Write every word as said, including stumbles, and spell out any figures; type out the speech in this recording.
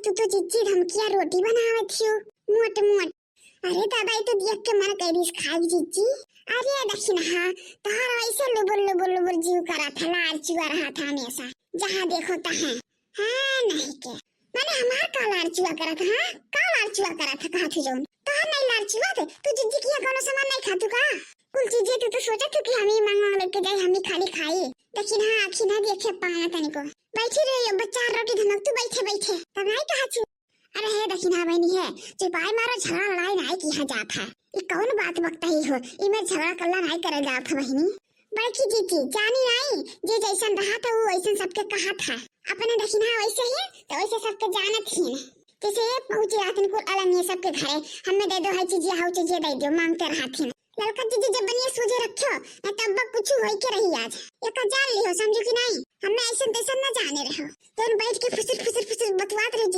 तू तो जिज्जी धमकिया रोटी बनावत हियो, मोट मोट। अरे दादा, ई तो देख के मन कइ दिस खाई जिज्जी। अरे दखिनहा, तोहार ऐसे लुबुर लुबुर लुबुर जीव करत है, लार चुआ रहत है हमेशा, जहाँ देखो तहाँ। हाँ, नहीं के। माने हमार का लार चुआ करत है, हाँ? का लार चुआ करत है, कहा थी जौन? तोहार नहीं लार चुआ थे, तू जिज्जी किया कौनो सामान नहीं खातू का? कुल चीजें तू तो सोचत हो कि हम ही मांग मांग लेके जाए, हम ही खाली खाई। दखिनहा, आँखी ना देखे पावे तनिको। बैठी रही, बच्चा रोटी धमक, तू बैठे बैठे। तब नहीं कहा छू। अरे हे दखिनहा बहिनी हे, चुपाई मारो, झगड़ा लड़ाई नाई किहा जात है। ई कौन बात बकता ही हो? ई में झगड़ा कल्ला नाई करे जात है बहिनी। बड़की जीजी, जानी नाई, जे जैसन रहा था, वो वैसन सबके कहा था। अपने दखिनहा वैसे ही, तो वैसे सबके जानत ही न। जैसे ये पहुँची रहत कुल अलंग ये सबके घरे, हमें दे दो है चीजिया, हाउ चीजिया दे दो, मांगते रहत ही न। ललका जीजी जब बनिए सोझे रखियो, न तब कुछ होई के रही आज। एक जान लिहो, समझो कि नहीं? हमें ऐसन तैसन न जाने रहो। जौन बैठ के फुसुर फुसुर फुसुर बतवात रही जीजी।